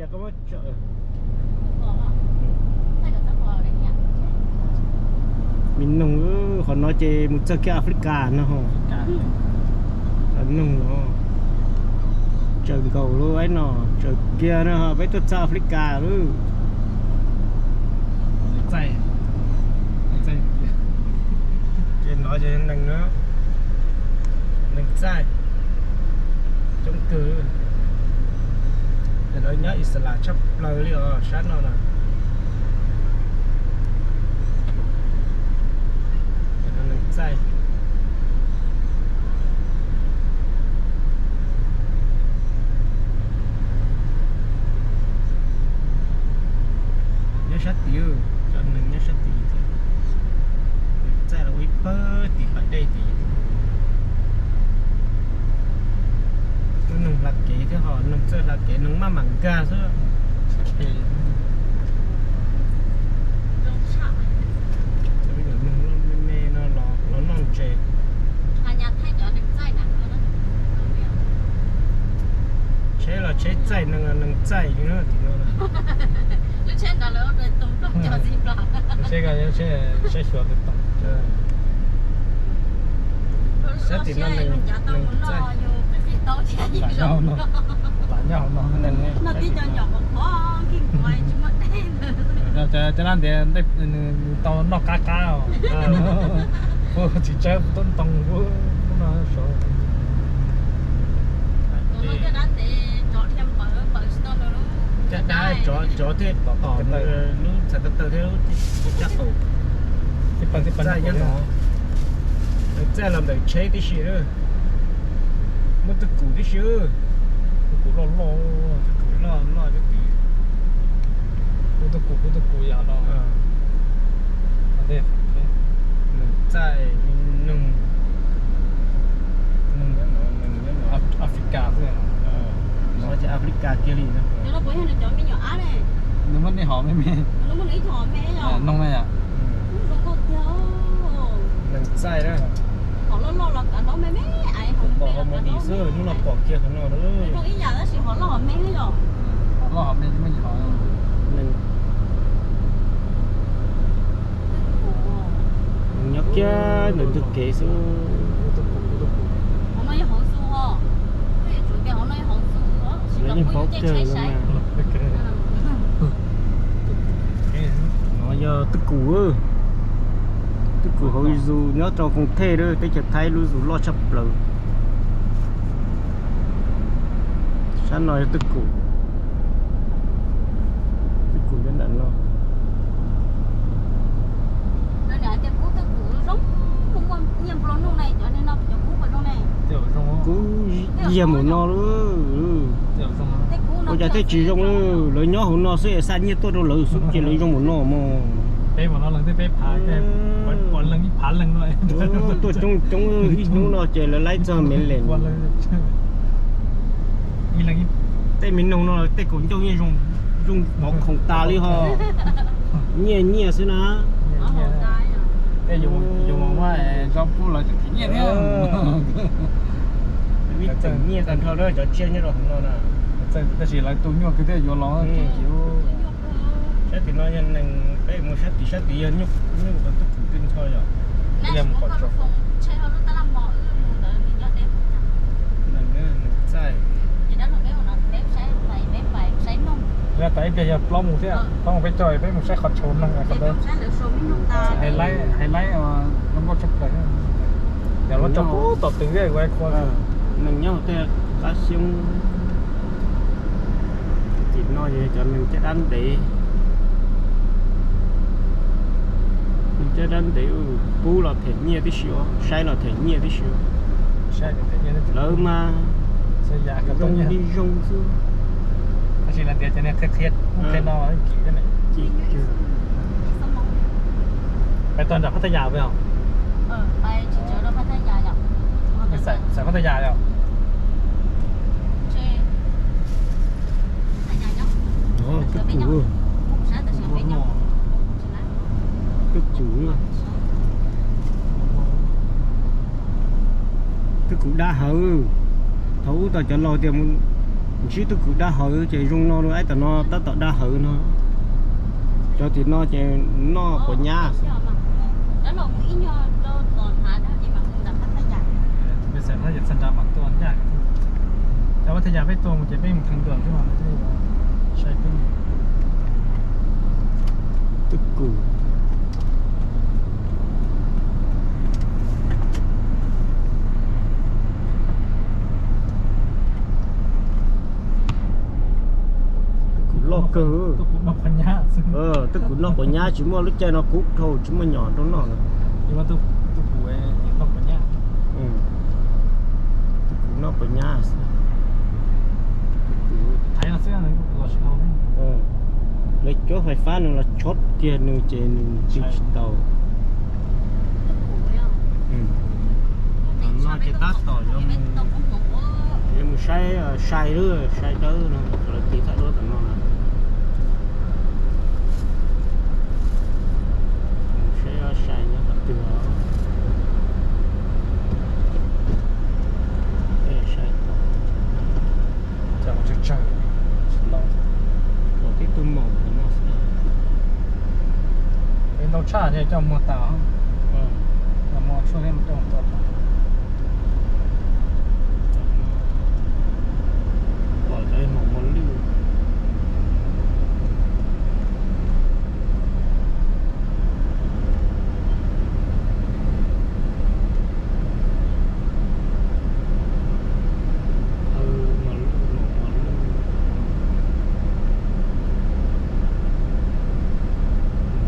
Me noog, qhov no ces mus txog kiag Africa no. Cov noog no tsaws nkaus lub no, tsaws kiag no peb tuaj txog Africa lawm. Ces no ces neeg, neeg txaij coob kawg. Ces lawv nyob Islam tshaj plaws li os sab no na. Neeg txaij nyob sab tid, cov neeg nyob sab tid thiab. Txaij los ua ib pawg tim pas dej tid. Lub noog hla kev thiab ho noog txawj hla kev, noog maj mam nkag xwb. Cov me nyuam noog me me no los noj ntses. Tsheb los tsheb txaij, neeg los neeg txaij li na tim no. Lub tsheb ntawd lawv ua tus cog txiv plas. Lub tsheb ko, lub tsheb, tsheb xyuas tus toom. Sab tim no neeg, neeg txaij. Lam nyob hauv no. Noj tib co nyom qhuav qhuav, tsis muaj dej. Cov dab ntiav nws tau noj qab qab os. Kuv tsis tsawg, kuv tuaj ntoo kuv no saud. Caj dab tsov thiaj tom tom lub txhais ko taw thiab lub caj qaum. Txaij nyob no, txaij los ntawm tsheb tib si. Muaj twj kum tib si. Twj kum loj loj, twj kum loj loj twb tid. Kuv twj kum, kuv twj kum yam no. Neeg txaij, noog, noog nyob no, Africa xwb. No ces Africa kiag li no. Nws muab nej hov me me. Noog na yom. Neeg txaij na. Pom ho mus dim xwb, hnub no pom kiag qhov no. Hov loj hov me, neeg nyob kiag ntawm ntug kev xwb. Lawv yeej paub kawg no. No yog twj kum, twj kum hauv zus nyob rau Koos Thej, teb chaws Thaib lub zus loj tshaj plaws. Sab no yog twj kum, twj kum nyob ntawm no. Kub yiag mus no lawm. Ua cas thiaj tsis zoo lawm, lawv nyob hauv no xwb es xa nyiaj tuaj rau lawv xwb ces lawv zoo mus no mog. Tuaj coob coob ib hnub no ces lawv laib txog me lees. Tej me noog no tej kaum ncauj yeej zoo pov khoom tas li ho. Nyiaj nyiaj xwb na. Tej yus mus muab zov pub los tseem thim nyiaj thiab. Vij txeem nyiaj tag nrho cov tsiaj nyob rau hauv no na. Tab sis lawv tu nyuaj kawg thiaj yuav los. Sab tim no yog neeg, peb mus sab tim, sab tid yog nyuj, nyuj twj kum tag nrho yom. Neeg txaij. Yog tas ib pliag yog plaub mus thiab, plaub mus peb caug peb mus saib qhov tshau neeg qhov ntawd. Hais laib, hais laib zoo nkauj tshaj plaws. Yog lub tshau pub tom twg thiab ua qhua. Neeg nyob tej qab xyoob. Tim no yog cov neeg caj dab ntev. Neeg caj dab ntev, pub los them nyiaj tib si, saib los them nyiaj tib si. Lawv mas zoo li zoo xwb. Tab sis lawv tias cov niag qhia qhia no kim. Pais txog nram Phab Tha Yas puas yog? Xav Phab Tha Yas yom? Twb kum, twb kum, twb kum dab hawv. Thaum ub tau cov laus tias mus Ntsib tug kws daj hawv ces zoo no, aib tom no tab tom daj hawv no. Cov tim no ces noj quav nyab. Twb kub. Twb kub loj kawg. Twb kub noj quav nyab, tsis muaj lub caij no kub dhau tsis muaj nyom rau noj lawm. Twb kub noj quav nyab xwb. Lawv cuab fais fab nws los chob kiag nws ces nws tsis tau. Tom no ces tab tom yuav mus saib sai lawm, sai dawb no, lawv tiv thaj duab tom no na. Mus saib sai nyob qhov twg os. Sai tom, tom tib tug maum no xwb. Ntau tshaj coj muag tas, muag tshuaj thiab coj tua. Pom cov maum mos lwj. Mos lwj, maum mos lwj.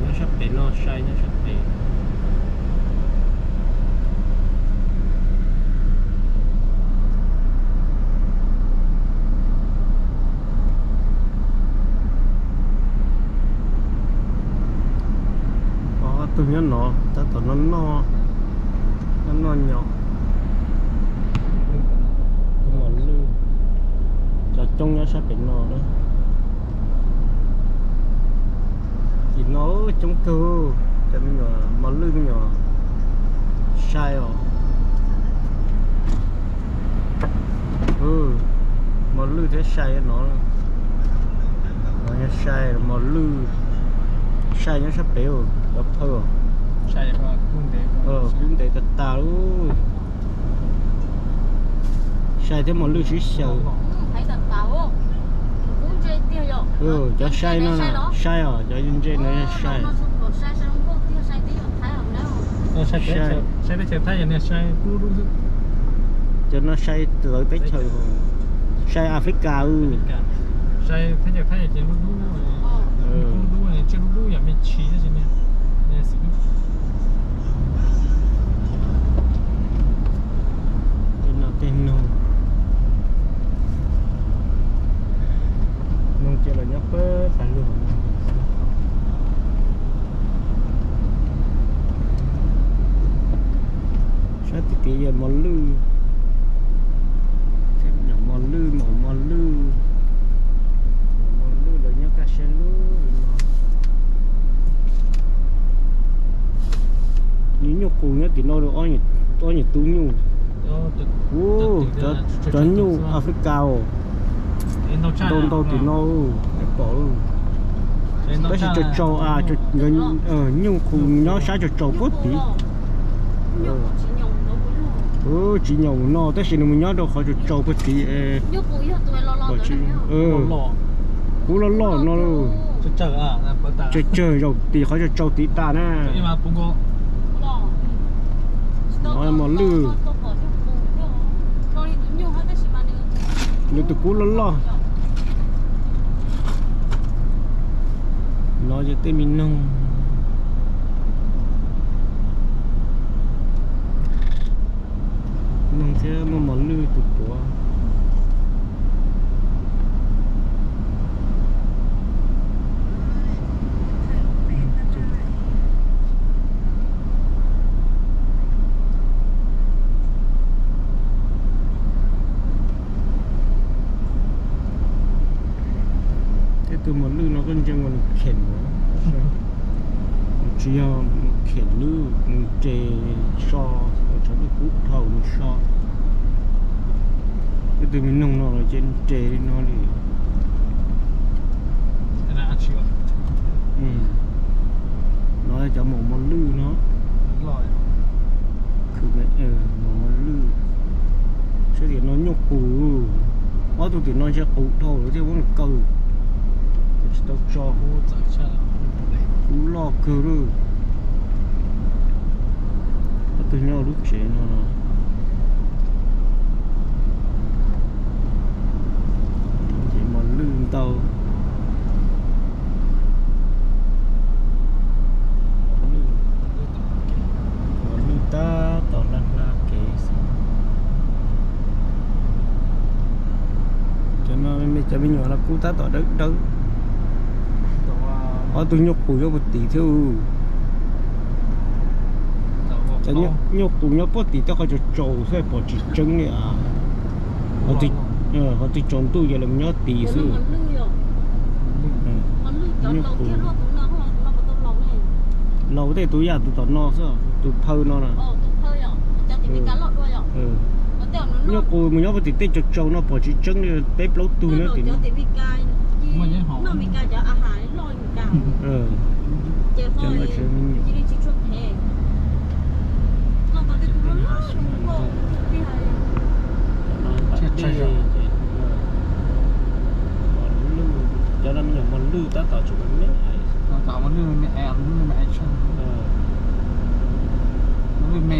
Nyob sab pem no sai, nyob sab pem. Ob tug nyob no tab tom noj, noj nyom. Tus mos lwj, cov coob nyob sab pem no na. Tim no coob kawg, cov me nyuam mos lwj me nyuam sai os. Mos lwj thiab sai no, no yog sai, mos lwj, sai nyob sab pem, cov phawj, kub ntev tas tas lawm. Sai thiab mos lwj sib xyaw. Cov sai no, sai os, cov ntse no yog sai. Cov no sai txawv teb chaws, sai Africa. Tej no tej noog, noog ces los nyob pab tas lug. Sab tim tid yog mos lwj, mos lwj, maum mos lwj, maum mos lwj lawv nyob kaj siab lug no. Nws nyuj qus nyob tim no ob nyuag tug nyuj. Cov nyuj Africa os, ntau ntau tim no, pom. Tab sis tsaus tsaus, nyuj qus nyob sab tsaus tsaus puag tid. Tsis nyoos no tab sis nws mus nyob rau qhov tsaus tsaus puag tid. Kub loj loj no, tsawg tsawg zaum tim qhov tsaus tsaus tid tas na. No mos lwj, nws tus kub loj loj. No yog tej me noog, noog thiab muaj mos lwj tus puav. Tej tug mos lwj no koj ntsia nkaus nws khem, nws tsis yog khem lwj, nws ces so, tshav ntuj kub dhau nws so. Tus me noog no los ces nres li no li. No cov mos mos lwj no. Mos mos lwj. Saib tias no nyuj qus. Ob tug tim no ntshe qus dhau lawm thiaj muab nws kaw. Tsis tau tso. Kub loj kawg lawm. Ob tug nyob lub tsev no. Ces mos lwj ntau. Mos lwj tab tom nag nag kev xwb. Cov no, cov me nyuam no kub tab tom dawb dawb. Ob tug nyuj qus nyob puag tim thiab. Cov nyuj qus nyob puag tim tej qhov tsaus tsaus xwb pom tsis tseeb li. Qhov twg tsaus ntuj ces lawv nyob tim xwb. Nyuj qus. Laus tej tus yam tus tom no xwb, tus phaw no na. Nyuj qus mus nyob puag tim tej tsaus tsaus no pom tsis tseeb li, peb plaub tug na tim no. Cov no me nyuam mos lwj tab tom tsuas me me. Lwj me.